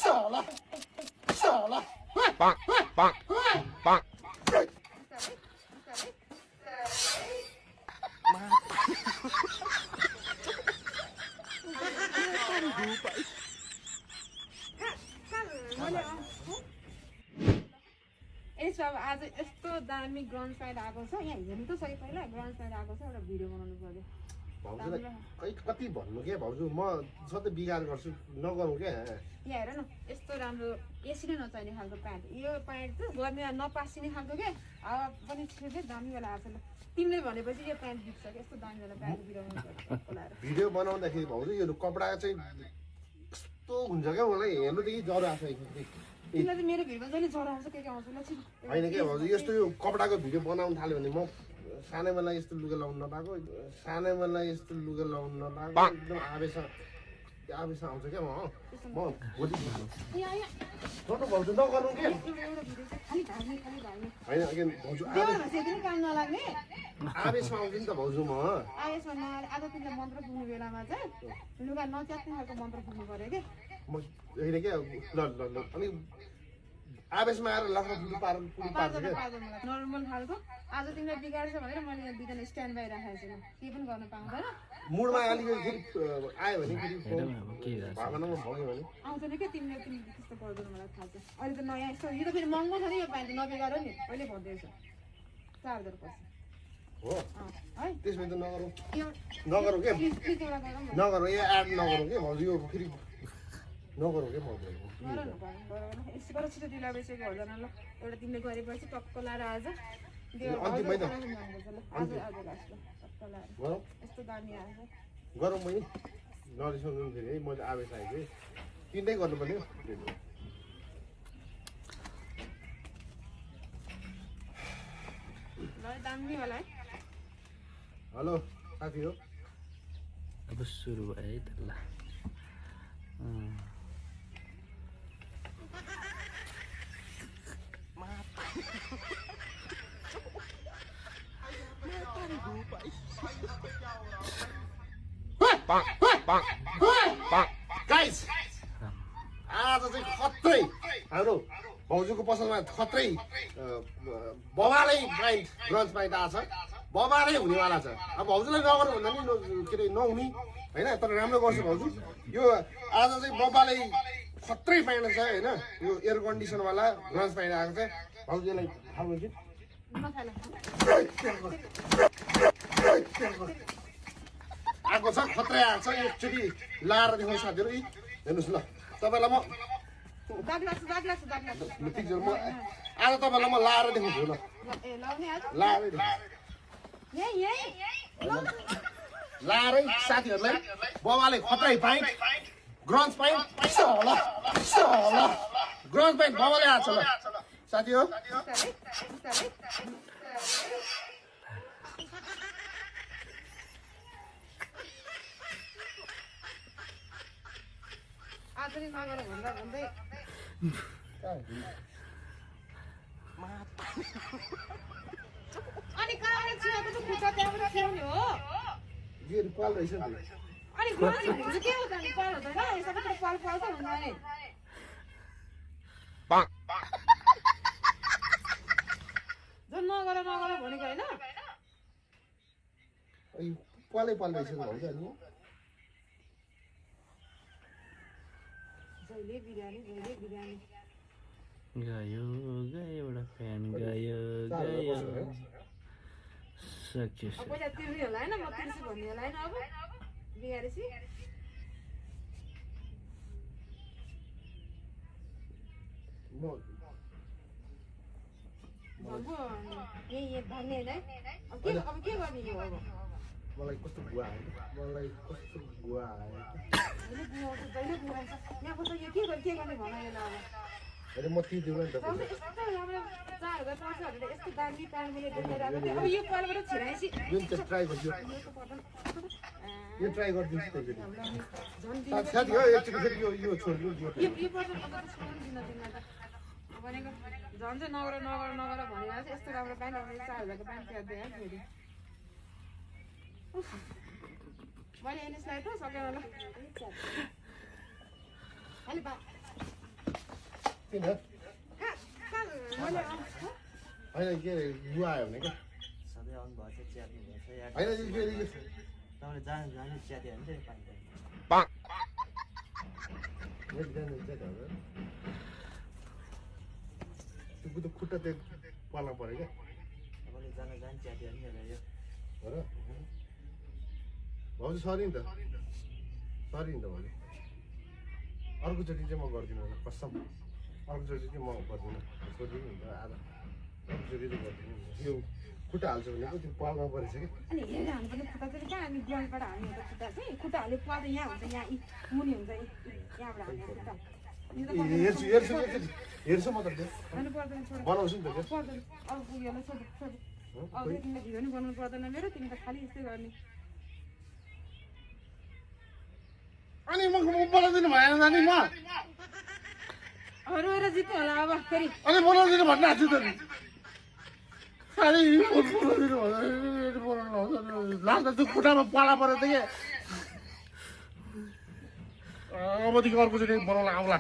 साला साला bonk bonk bonk यसो अब आज यस्तो दामी ग्राउन्ड साइड आएको छ यहाँ हेर्नु त सही पहिला ग्राउन्ड साइड आएको छ एउटा भिडियो बनाउनु पर्यो भाउजूलाई खै कति भन्नु के भाउजू म सधैँ बिगार गर्छु नगरौँ क्या यहाँ हेर न यस्तो राम्रो एसी नै नचाहिने खालको प्यान्ट यो प्यान्ट चाहिँ गर्ने नपासिने खालको के हावा पनि छिर्दै दामीवाला आएको छ ल तिमीले भनेपछि यो प्यान्ट बिग्छ क्या यस्तो दामीवाला प्यान्ट भिडियो बनाउनु भिडियो बनाउँदाखेरि भाउजू यो कपडा चाहिँ कस्तो हुन्छ क्या मलाई हेर्नुदेखि ज्वरो आएको तिमीलाई त मेरो भिडियोमा जहिले ज्वरो आउँछ के आउँछ ल होइन के भाउजू यस्तो यो कपडाको भिडियो बनाउनु थाल्यो भने म सानै बेला यस्तो लुगा लाउनु नपाएको सानै बेला यस्तो लुगा लाउनु नपाएको एकदम आवेश आउँछ क्या म भोलि गर्नु भाउजू नगर्नु के होइन भाउजू काम नलाग्ने आवेशमा आउँछु नि त भाउजू म आवेशमा नआएर आज तिमीले मन्त्र पुग्ने बेलामा चाहिँ लुगा नच्यात्ने खालको मन्त्र पुग्नु पर्यो कि म होइन क्या ल अनि आवेशमा आएर लखना पुरी पार्छ क्या नर्मल खालको आज तिमीलाई बिगार्छ भनेर मैले यहाँ दुईजना स्ट्यान्ड बाई राखेको छु केही पनि गर्न पाउँदैन मुडमा अलिकति फेरि आयो भने फेरि भावनामा भयो भने आउँदैन क्या तिमीले त्यस्तो गर्दैन मलाई थाहा छ अहिले त नयाँ यस्तो यो त फेरि महँगो छ नि यो प्यान्ट नबिगार नि कहिले भन्दैछ 4000 पर्छ हो है त्यसमा त नगरौँ के नगरौँ यो एड नगरौँ के भाउजू यो फेरि नगरौँ के भाउजू यसबाट छिटो ढिला भइसक्यो हुँदैन ल एउटा तिमीले गरेपछि टक्क लाएर आज यस्तो दामी आएको गरौँ मैले नरिसाउनु फेरि है मैले आवेश आएको है तिनटै गर्नुपर्ने हो दामी होला है हेलो साथी हो अब सुरु भयो है त ल गाइस आज चाहिँ खत्रै हाम्रो भाउजूको पसलमा खत्रै बबालै प्यान्ट ब्रन्च प्यान्ट आएको छ बबालै हुनेवाला छ अब भाउजूलाई नगर्नु भन्दा नि के अरे नहुने होइन तर राम्रो गर्छु भाउजू यो आज चाहिँ बबालै खत्रै प्यान्ट छ होइन यो एयर कन्डिसनवाला ब्रन्च प्यान्ट आएको छ भाउजूलाई थाहा हुन्छ आएको छ खत्रै आएको छ एकचोटि लाएर देखाउनु साथीहरू हेर्नुहोस् ल तपाईँलाई म ठिक छ म आज तपाईँलाई म लाएर देखाउँछु ल लाएरै लाएरै साथीहरूलाई बाबाले खत्रै प्यान्ट ग्रन्ज प्यान्ट ग्रन्ज प्यान्ट बाबाले आएको छ ल साथी हो आज नि नगर भन्दा भन्दै अनि कहाँबाट छिराको चाहिँ खुट्टा त्यहाँबाट छिराउने हो यो पाल रहेछ नि अनि ग्राउन्ड भनेको के हो त अनि पाल हुँदैन सबै कुरो पाल पाल त हुन्छ नि जो नगर भनेको होइन पालै पाल रहेछ भन्छ नि जहिले बिरयानी गयो एउटा फ्यान गयो सक्यो पहिला तिर्ने होला होइन म तिर्छु भन्ने होला होइन अब बिगारेपछि यही भन्ने होइन अब के गर्ने यो अब मलाई कस्तो गुवा आयो जहिले बुहाउँछ यहाँको त यो के गर्ने भन यसलाई अब म तिर्दिनँ नि त यस्तो राम्रो 4000 5 भनेर यस्तो दामी प्यान्ट मैले देखेर आएको थिएँ अब यो पालबाट छिराएपछि जुन चाहिँ ट्राई गर्छु यो ट्राई गरिदिन्छु त्यही साथी हो एकचोटि फेरि यो छोड्नु यो पर्छ अब त छोड्नु दिन तिमीलाई त भनेको झन् चाहिँ नगर भनेर चाहिँ यस्तो राम्रो प्यान्ट अब 4000 को प्यान्ट त्यार्दै है फेरि मैले एनएसलाई त सकेन ल अलि किन मैले होइन के यु आयो भने क्या सधैँ आउनुभएको छ च्यात्नु भएको छ यार होइन यो फेरि तपाईँले जाने च्यात्यो भने चाहिँ पाइँदैन त्यो खुट्टा त्यो पाल्न पऱ्यो क्या तपाईँले जाने च्यात्यो भने यो हो र भाउजू सरी नि त सरी नि त भाउजू अर्कोचोटि चाहिँ म गर्दिनँ होला कसम अर्कोचोटि चाहिँ म गर्दिनँ छोडिदिनु नि त आज अर्कोचोटि चाहिँ गर्दिनँ यो खुट्टा हाल्छु भनेको त्यो पाल्न परेछ कि अनि हेरेर हाल्नु पर्ने खुट्टा चाहिँ कहाँ हामी ग्राउन्डबाट हाल्ने हो त खुट्टा चाहिँ खुट्टा हाल्यो पाल्दा यहाँ हुन्छ यहाँ मुनि हुन्छ यहाँबाट हाल्ने खुट्टा हेर्छु हेर्छु हेर्छु म त त्यो गर्नु पर्दैन छोड बनाउँछु नि त त्यो पर्दैन अब उयोलाई छोड छोड अब तिमीलाई भिडियो नि बनाउनु पर्दैन मेरो तिमी त खालि यस्तै गर्ने अनि म बोलाउँदिनु भएन नानी म रोएर जित्नु होला अब फेरि अनि बोलाउँदिनु भन्नु आएको थियो त नि खालि बोलाउँदिनु भन्दा लाग्दा त्यो खुट्टामा पाला पऱ्यो त के अबदेखि अर्कोचोटि बनाउन आउँला